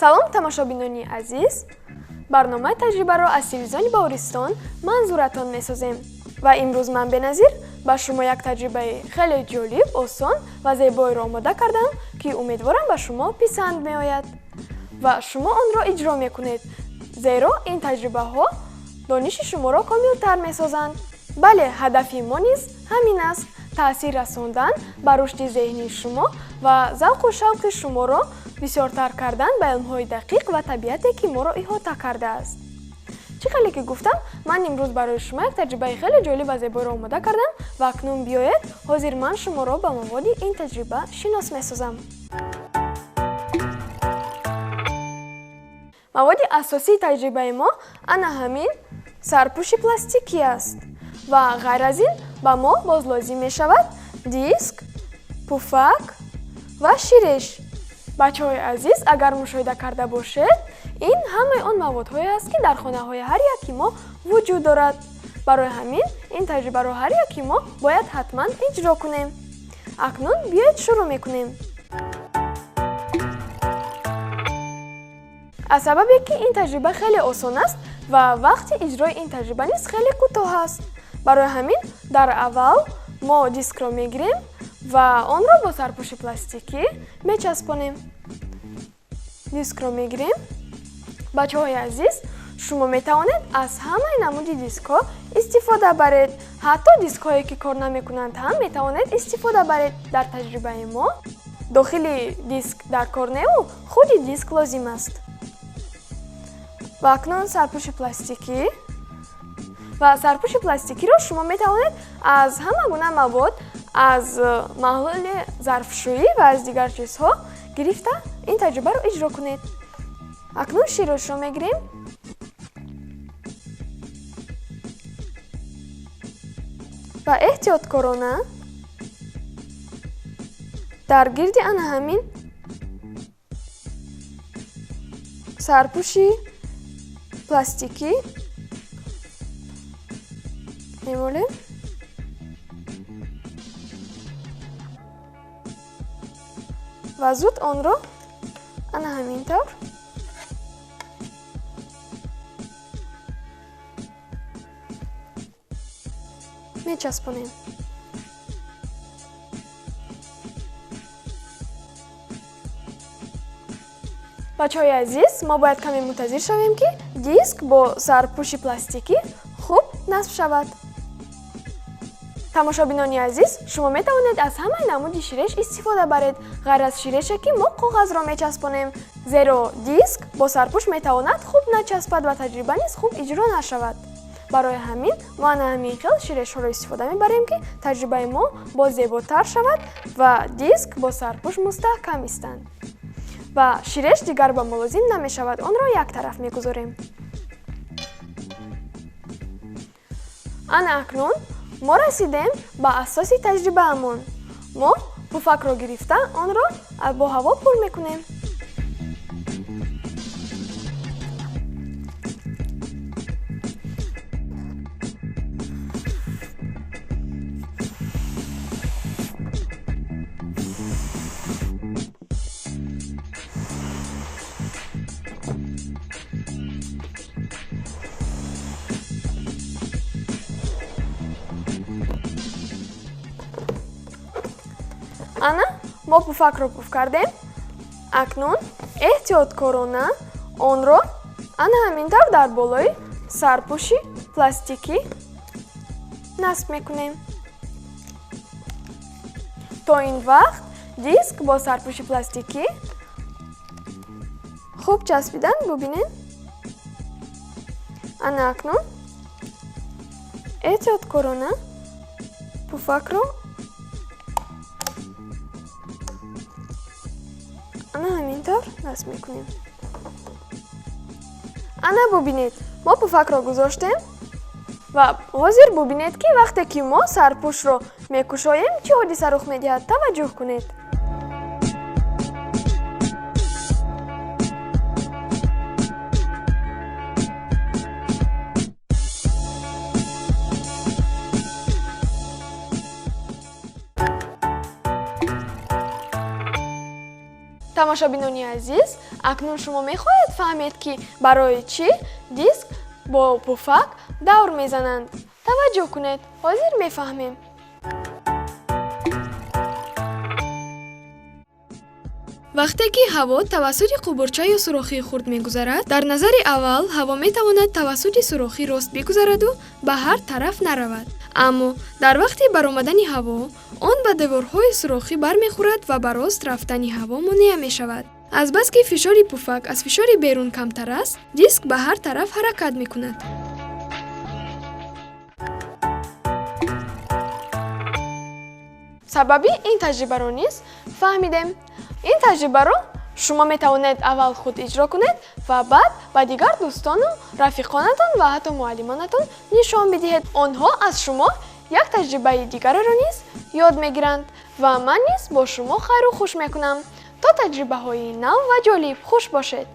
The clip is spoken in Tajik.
Салом, тамошобинони азиз! Барномаи таҷрибаро аз телевизиони Баҳористон манзуратон месозем ва имрӯз ман, Беназир, ба шумо як таҷрибаи хеле ҷолиб, осон ва зебоеро омода кардам, ки умедворам, ба шумо писанд меояд ва шумо онро иҷро мекунед, зеро ин таҷрибаҳо дониши шуморо комилтар месозанд. Бале, ҳадафи мо низ ҳамин аст: таъсир расондан ба рушди зеҳнии шумо ва завқу шавқи шуморо бисёртар кардан ба илмҳои дақиқ ва табиате, ки моро иҳота кардааст. Чӣ хеле ки гуфтам, ман имрӯз барои шумо як таҷрибаи хеле ҷолиб ва зеборо омода кардам ва акнун биёед, ҳозир ман шуморо ба маводи ин таҷриба шинос месозам. Маводи асосии таҷрибаи мо ана ҳамин сарпӯши пластикӣ аст ва ғайр аз ин ба мо боз лозим мешавад диск, пуфак ва ширеш. Бачаҳои азиз, агар мушоҳида карда бошед, ин ҳамаи он маводҳое аст, ки дар хонаҳои ҳар яки мо вуҷуд дорад. Барои ҳамин ин таҷрибаро ҳар яки мо бояд ҳатман иҷро кунем. Акнун биёед, шурӯъ мекунем. Аз сабабе ки ин таҷриба хеле осон аст ва вақти иҷрои ин таҷриба низ хеле кӯтоҳ аст, барои ҳамин дар аввал мо дискро мегирем ва онро бо сарпӯши пластикӣ мечаспонем. Дискро мегирем. Бачаҳои азиз, шумо метавонед аз ҳамаи намуди дискҳо истифода баред, ҳатто дискҳое, ки кор намекунанд, ҳам метавонед истифода баред. Дар таҷрибаи мо дохили диск дар кор неу, худи диск лозим аст. Ва акнун сарпӯши пластикӣ. Ва сарпӯши пластикиро шумо метавонед аз ҳама гуна мавод, аз маҳлули зарфшӯӣ ва аз дигар чизҳо гирифта ин таҷрибаро иҷро кунед. Акнун широшро мегирем ва эҳтиёткорона дар гирди ана ҳамин сарпӯши пластикӣ мемолем. Ва зуд онро ана ҳамин тавр мечаспонем. Бачаҳои азиз, мо бояд каме мунтазир шавем, ки диск бо сарпӯши пластикӣ хуб насб шавад. Тамошобинони азиз, шумо метавонед аз ҳамаи намуди ширеш истифода баред, ғайр аз ширеше, ки мо коғазро мечаспонем, зеро диск бо сарпӯш метавонад хуб начаспад ва таҷриба низ хуб иҷро нашавад. Барои ҳамин мо ана ҳамин хел ширешҳоро истифода мебарем, ки таҷрибаи мо боз зеботар шавад ва диск бо сарпӯш мустаҳкам истанд. Ва ширеш дигар ба мо лозим намешавад, онро як тараф мегузорем. Ана акнун мо расидем ба асоси таҷрибаамон. Мо пуфакро гирифта, онро бо ҳаво пур мекунем. Ана мо пуфакро пуф кардем. Акнун эҳтиёткорона онро ана ҳамин тавр дар болои сарпӯши пластикӣ насб мекунем. То ин вақт диск бо сарпӯши пластикӣ хуб часпидан. Бубинед, ана акнун эҳтиёткорона пуфакро ана ҳамин тавр насб мекунем. Ана бубинед, мо пуфакро гузоштем ва ҳозир бубинед, ки вақте ки мо сарпӯшро мекушоем, чӣ ҳодиса рух медиҳад. Таваҷҷӯҳ кунед. Тамошобинони азиз, Акнун шумо мехоҳед фаҳмед, ки барои чӣ диск бо пуфак давр мезананд? Таваҷҷӯҳ кунед, ҳозир мефаҳмем. Вақте ки ҳаво тавассути қубурча ё сурохии хурд мегузарад, дар назари аввал ҳаво метавонад тавассути сурохӣ рост бигузараду ба ҳар тараф наравад. Аммо дар вақти баромадани ҳаво он ба деворҳои сурохӣ бармехӯрад ва ба рост рафтани ҳаво монеа мешавад. Азбаски фишори пуфак аз фишори берун камтар аст, диск ба ҳар тараф ҳаракат мекунад. Сабаби ин таҷрибаро низ фаҳмидем. Ин таҷрибаро шумо метавонед аввал худ иҷро кунед ва баъд ба дигар дӯстону рафиқонатон ва ҳатто муаллимонатон нишон бидиҳед. Онҳо аз шумо як таҷрибаи дигареро низ ёд мегиранд ва ман низ бо шумо хайру хуш мекунам. То таҷрибаҳои нав ва ҷолиб, хуш бошед.